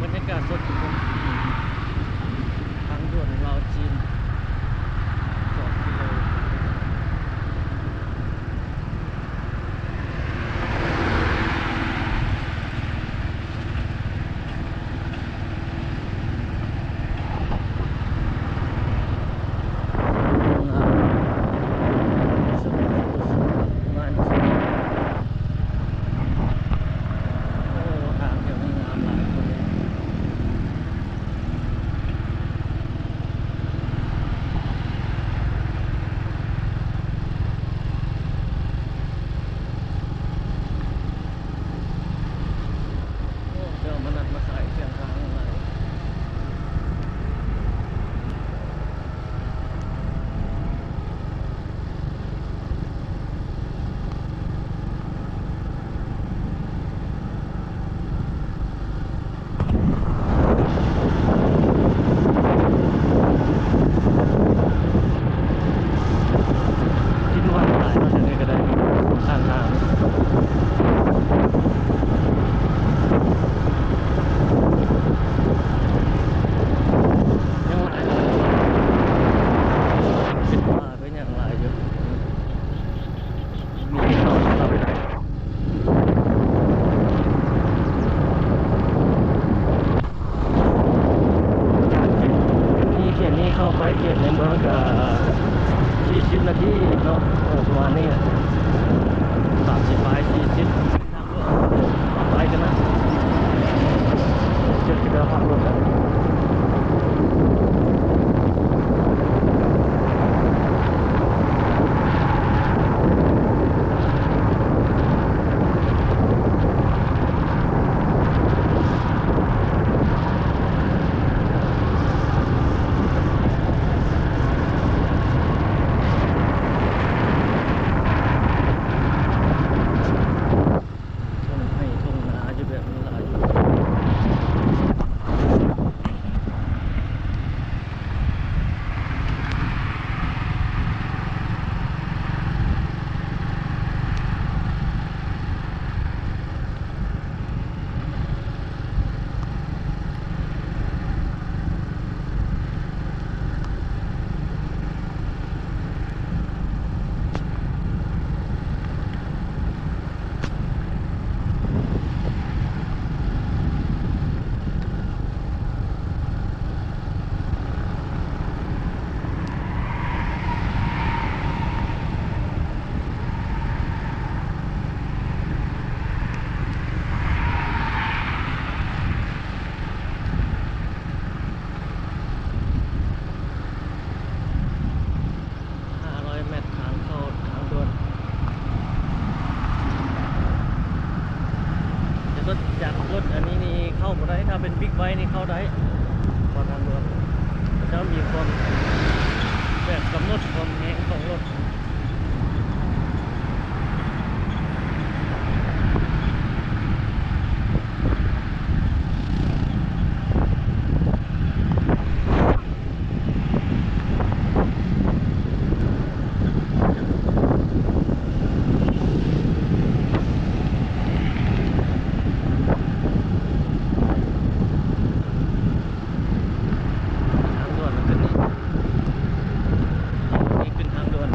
ບັນຍາກາດສົດທຸກຄົນ ທາງດ່ວນລາວຈີນ ສອງກິໂລ. ໂອ້ ເຈົ້າມານັດມາຂາຍເຄື່ອງທາງຫຼາຍ. ທີ່ວ່າຫຼາຍເນາະ ແຖວນີ້ກໍໄດ້ ຂ້າງທາງ ຍັງຫຼາຍ ເປັນປ່າ ກໍຍັງຫຼາຍຢູ່ ມີເຂົ້າໄປໄດ້. ຈາກເຂດນີ້ ເຂດນີ້ເຂົ້າໄປເຂດໃນເມືອງກະສີ່ສິບນາທີເນາະ ເອີ ປະມານນີ້ແຫຼະ ສາມສິບປາຍ ສີ່ສິບ. ໄປກັນນະ ເຈົ້າຊິໄດ້ຮັບລົດແລ້ວ. ທົ່ງໄຮ່ທົ່ງນາຢູ່ແບບນີ້ຫຼາຍ. ຫ້າຮ້ອຍແມັດ ທາງເຂົ້າທາງດ່ວນ. ແຕ່ລົດຈັກ ລົດອັນນີ້ນີ້ເຂົ້າບໍ່ໄດ້ ຖ້າເປັນບິກໄບນີ້ເຂົ້າໄດ້ ເພາະທາງດ່ວນເຂົາເຈົ້າມີຄວາມແບບກຳນົດຄວາມແຮງຂອງລົດ. ທາງດ່ວນມັນຂຶ້ນນີ້ ນີ້ຂຶ້ນທາງດ່ວນ.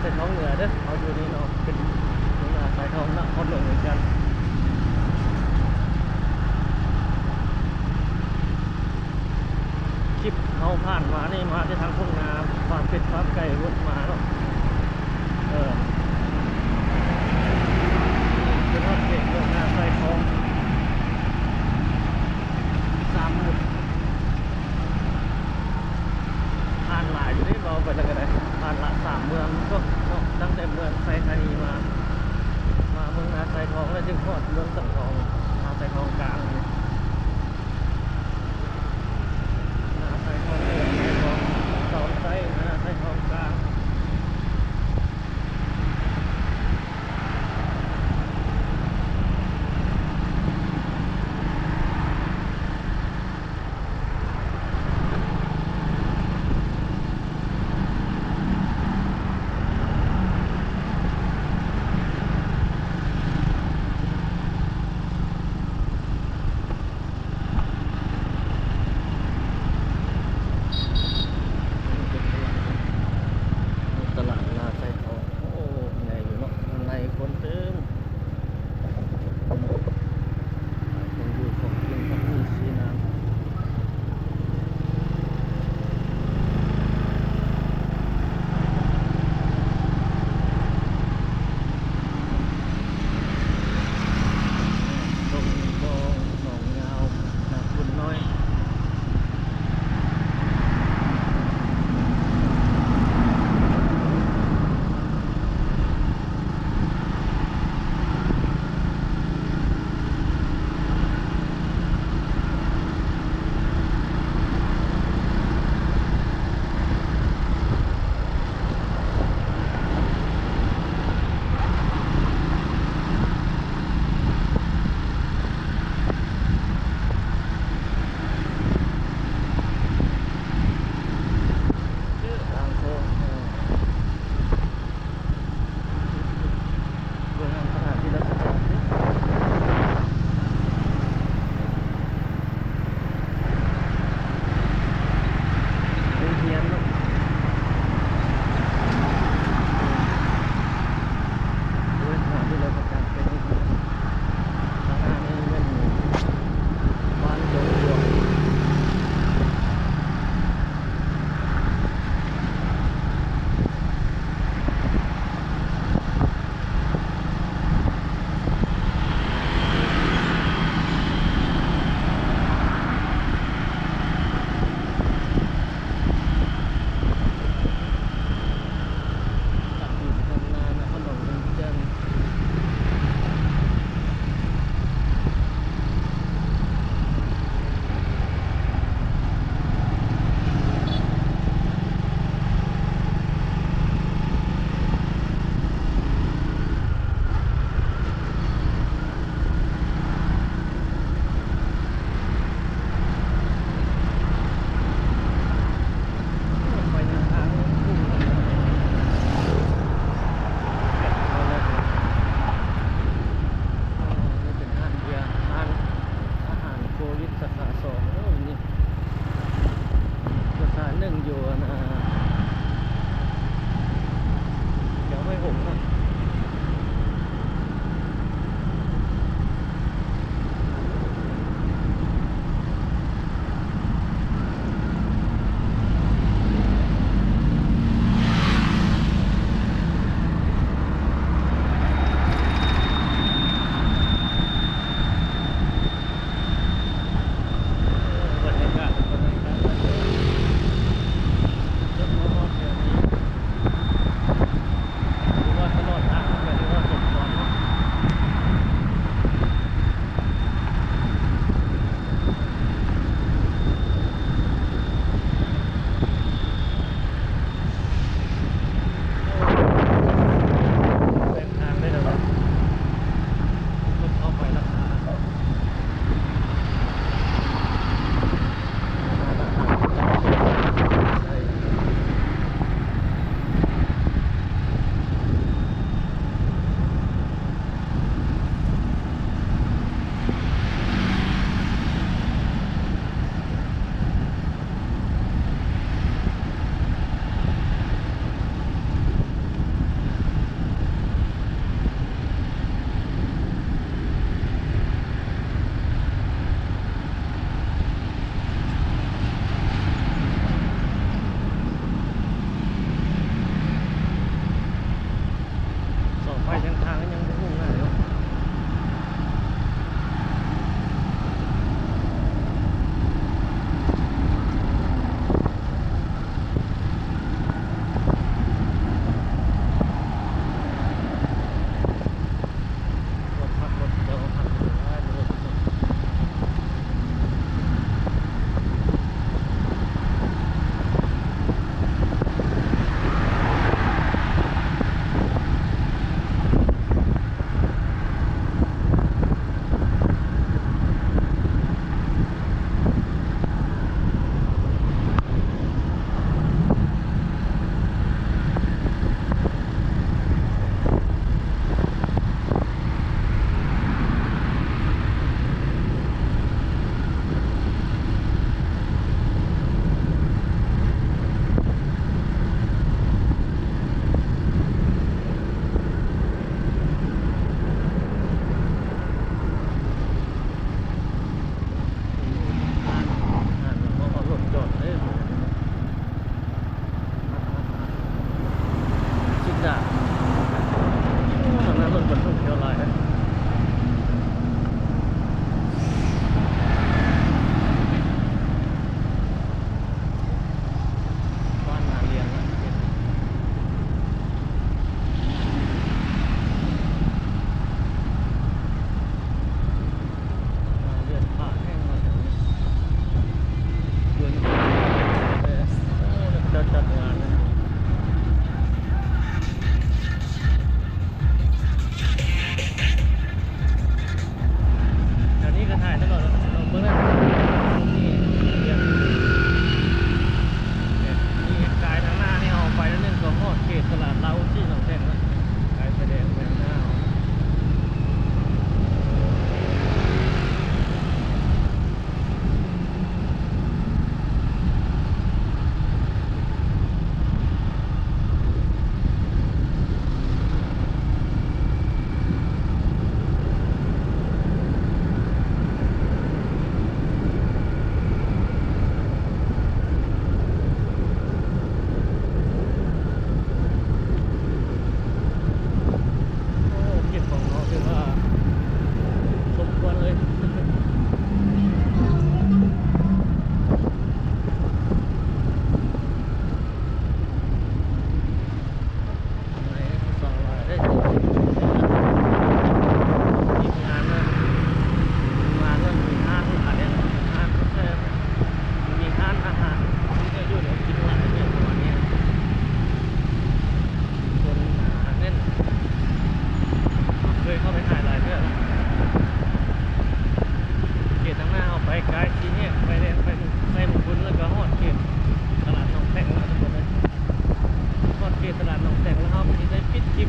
ເປັນທ້ອງເໜືອເດີ້ ເຮົາຢູ່ນີ້ເນາະ ເປັນເມືອງນາຊາຍທອງ ນະຄອນຫຼວງວຽງຈັນ. ຄລິບເຮົາຜ່ານມານີ້ ມາແຕ່ທາງທົ່ງນາ ຟາມເປັດຟາມໄກ່ວົນມາເນາະ. ເອີ ເປັນຮອດເຂດເມືອງນາຊາຍທອງ ສາມໝູ່ ຜ່ານຫຼາຍຢູ່ເດ້ ເວົ້າໄປແລ້ວກໍໄດ້ ຜ່ານລະສາມເມືອງເນາະ ຕັ້ງແຕ່ເມືອງໄຊທານີມາ ມາເມືອງນາຊາຍທອງ ແລ້ວຈຶ່ງຮອດເມືອງສັງທອງ ນາຊາຍທອງກາງ ນາຊາຍທອງເໜືອ ນາຊາຍທອງຕອນໃຕ້ ນາຊາຍທອງກາງ.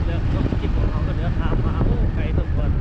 ເລື່ອງຄລິບຂອງເຮົາກໍເດີນທາງມາ ໂອ້ ໄກສົມຄວນ.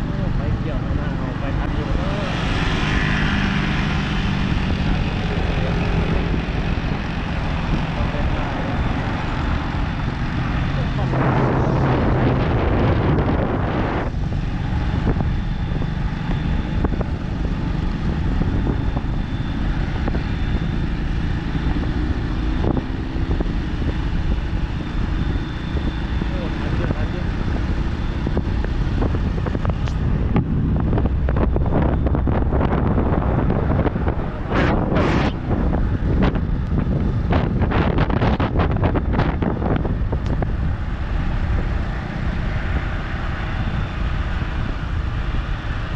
ໂອ້ ໄຟຂຽວນຳໜ້າເຮົາ ໄຟຕັດຢູ່ເດີ.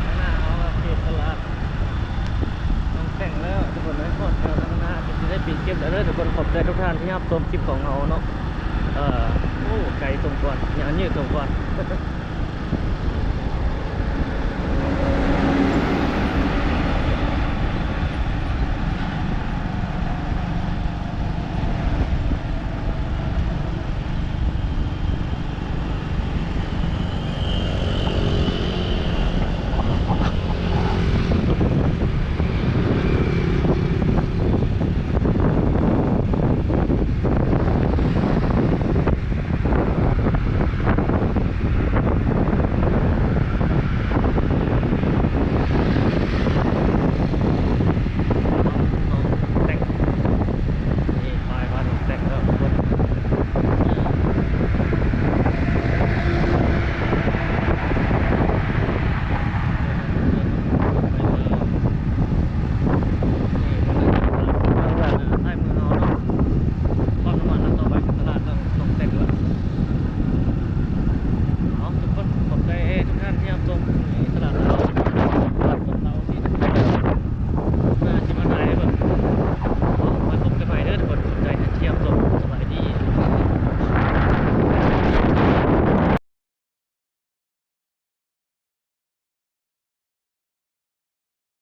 ຂ້າງໜ້າເຮົາກໍເຂດຕະຫຼາດໜອງແຂ້ງແລ້ວທຸກຄົນເອີຍ. ຮອດແຖວທາງໜ້າກໍຊິໄດ້ປິດເກັບແລ້ວເດີທຸກຄົນ. ຂອບໃຈທຸກທ່ານທີ່ຮັບຊົມຄລິບຂອງເຮົາເນາະ. ເອີ ໂອ້ ໄກສົມຄວນ ຍາວຍືດສົມຄວນ.